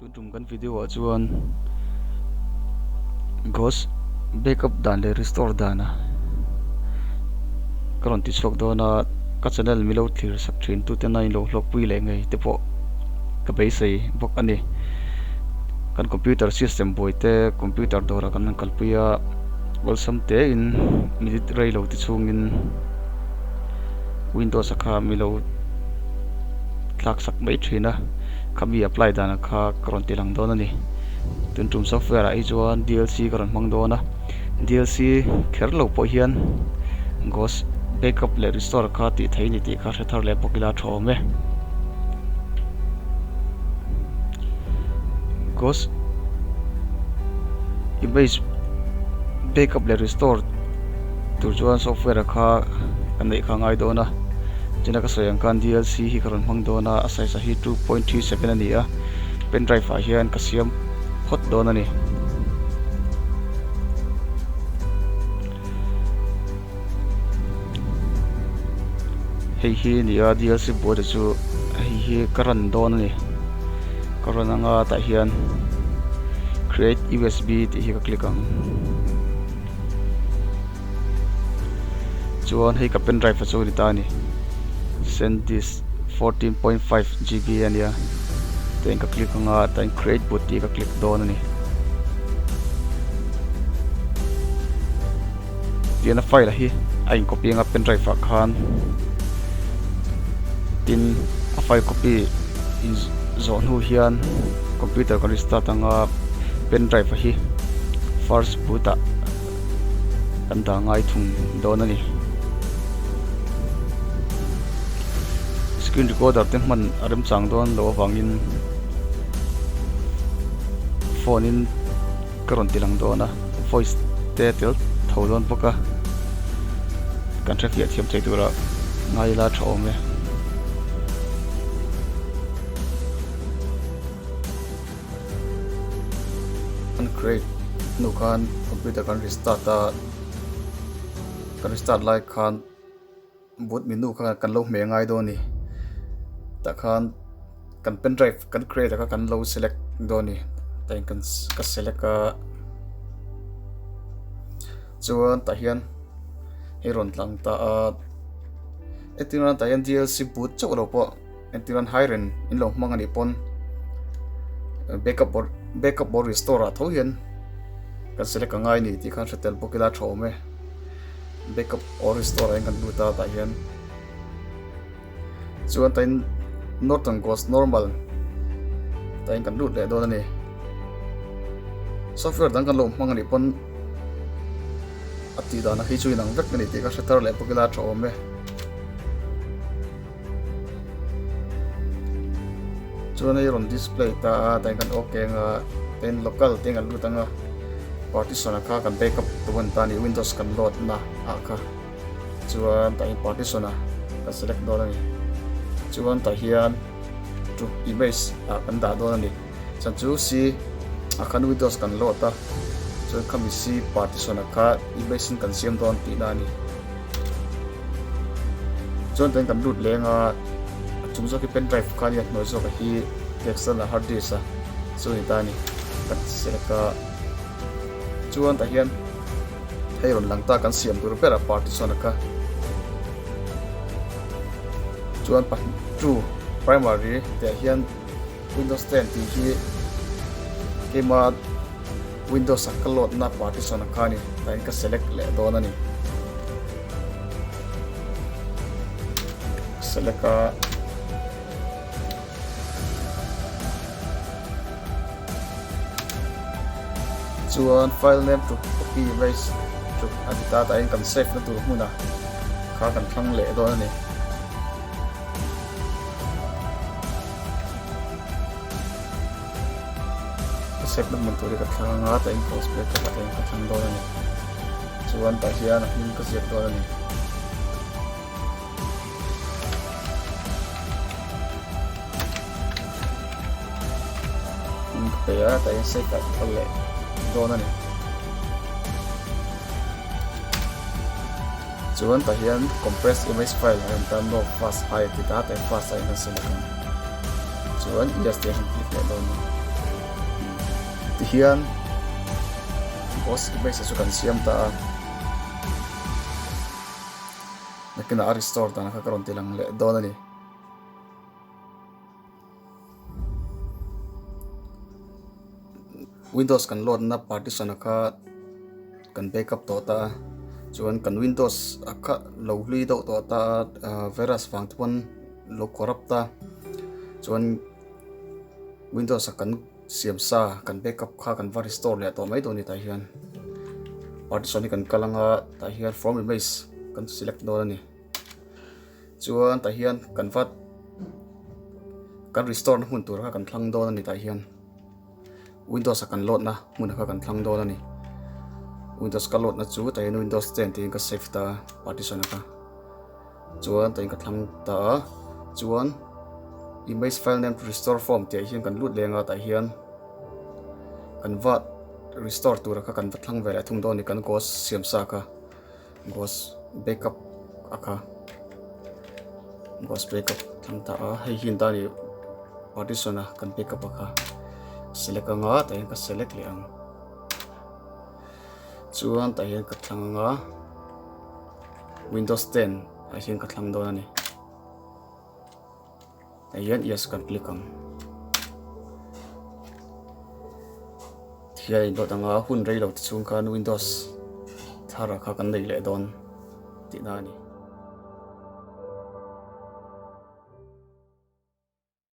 Tun tum kan video ah chuan ghost backup dan leh restore dana ka rawn ti chhuak dawn a ka channel milo thlir sak thin tu ten a inlo hlawkpui leh ngei te pawh ka beisei bawk a ni kan computer system buai te computer dawrah kan rawn kalpui a awlsam te in minute rei lo te chhungin windows a kha milo thlak sak mai thin a khami apply dan kha ka rawn ti lang dawn a ni tun tum software ah hi chuan DLC ka rawn hmang dawn a DLC kher lo pawh hian ghost backup leh restore kha tih theih a ni tih kha hre thar leh bawk ila tha awm e ghost image backup leh restore tur chuan software kha ka neih kha a ngai dawn a china ka sawi ang khan DLC hi ka rawn hmang dawn a a size hi 2.37 a ni a pen drive ah hian ka siam phawt dawn a ni. Hei hi a ni a DLC board chu hei hi ka run dawn a ni ka run anga tah hian create U_S_B tih hi ka click ang chuan hei ka pen drive chu a ni ta a ni sandisk 14.5 GB a nia tah hian ka click anga tah hian create boot tih ka click dawn a ni. Tihian a file hi a in copy anga pen drive ah khan tin a file copy in zawh hnu hian computer kan restart anga pen drive hi first boot ah kan dah ngai thung dawn a ni. Screen recorder te hman a remchang dawn loh avangin phone in ka rawn ti lang dawn a voice te a tel tho dawn bawk a kan hre fiah thiam thei tura ngai ila tha awm e. Kan create hnu khan computer kan restart a kan restart lai khan boot menu kha kan lo hmeh ngai dawn a ni tah khan kan pen drive kan create a kha kan lo select dawn a ni tah hian kan ka select a chuan tah hian hei rawn tlang ta a entir nan tah hian D_L_C boot chauh lo pawh entir nan hiren in lo hmang a nih pawn backup or backup or restore ah tho hian kan select a ngai a ni tih khan hre tel bawk ila tha awm e. Backup or restore ah hian kan lut a tah hian chuan tain northern ghost normal tah hian kan lut leh dawn a ni software dang kan lo hmang a nih pawn a tih dan hi chu inang vek a ni tih ka hre thar leh bawk ila tha awm e. Chuan hei rawn display ta a tah hian kan ok anga tin local te kan lut anga partition ah kha kan backup tur a ni ta a ni windows kan load na ah kha chuan tah hian partition ah kan select dawn a ni chuan tah hian to image ah kan dah dawn a ni chuan chu c ah khan windows kan load a chuan khami c partition ah kha image in kan siam dawn tihna a ni. Chuan tah hian kan lut leng a a chung zawk hi pen drive kha a nia hnuai zawk hi external hard disk a chu a ni ta a ni kan select a chuan tah hian hei rawn lang ta kan siam tur ber a partition a kha chuan pahnih two primary tih ah hian windows 10 tih hi keima Windows a ka load na partition a kha a ni tah hian ka select leh dawn a ni. Select a chuan file name to copy image to a ti ta tah hian kan save na tur hmun a kha kan thlang leh dawn a ni. Ka save na hmun tur hi ka thlang anga tah hian close bracket ah hian ka thlang dawn a ni chuan tah hian a hming ka ziak dawn a ni. Hming ka pe a tah hian save ah ka kal leh dawn a ni. Chuan tah hian compress image file a rawn tan no fast high a ti ta tah hian fast ah hian kan select ang chuan yes tih a han click leh dawn a. Tihian ghost image chu kan siam ta a. Nakinah a restore dan kha ka rawn ti lang leh dawn a ni. Windows kan load na partition a kha kan backup tawh ta a chuan kan windows a kha lo hlui deuh tawh ta a virus vang te pawn lo corrupt ta chuan windows a kan siam sa kan backup kha kan va restore leh tawh mai dawn a ni tah hian partition hi kan kal anga tah hian from image kan select dawn a ni. Chuan tah hian kan va kan restore na hmun tur kha kan thlang dawn a ni tah hian windows a kan load na hmun kha kan thlang dawn a ni windows ka load na chu tah hian windows ten tiin ka save ta partition a kha chuan tah hian ka thlang ta a chuan image file name to restore form tih ah hian kan lut leng a tah hian kan va restore tur kha kan va thlang ve leh thung dawn a ni kan ghost siam sa kha. Ghost backup a kha ghost backup thlang ta a hei hi an tan ih partition a kan backup a kha select anga tah hian ka select leh ang chuan tah hian ka thlang anga windows 10 ah hian ka thlang dawn a ni. Tah hian yes kan click ang. Thian in dawt anga hun rei lo te chhung khan windows thar ah kha kan nei leh dawn tihna a ni.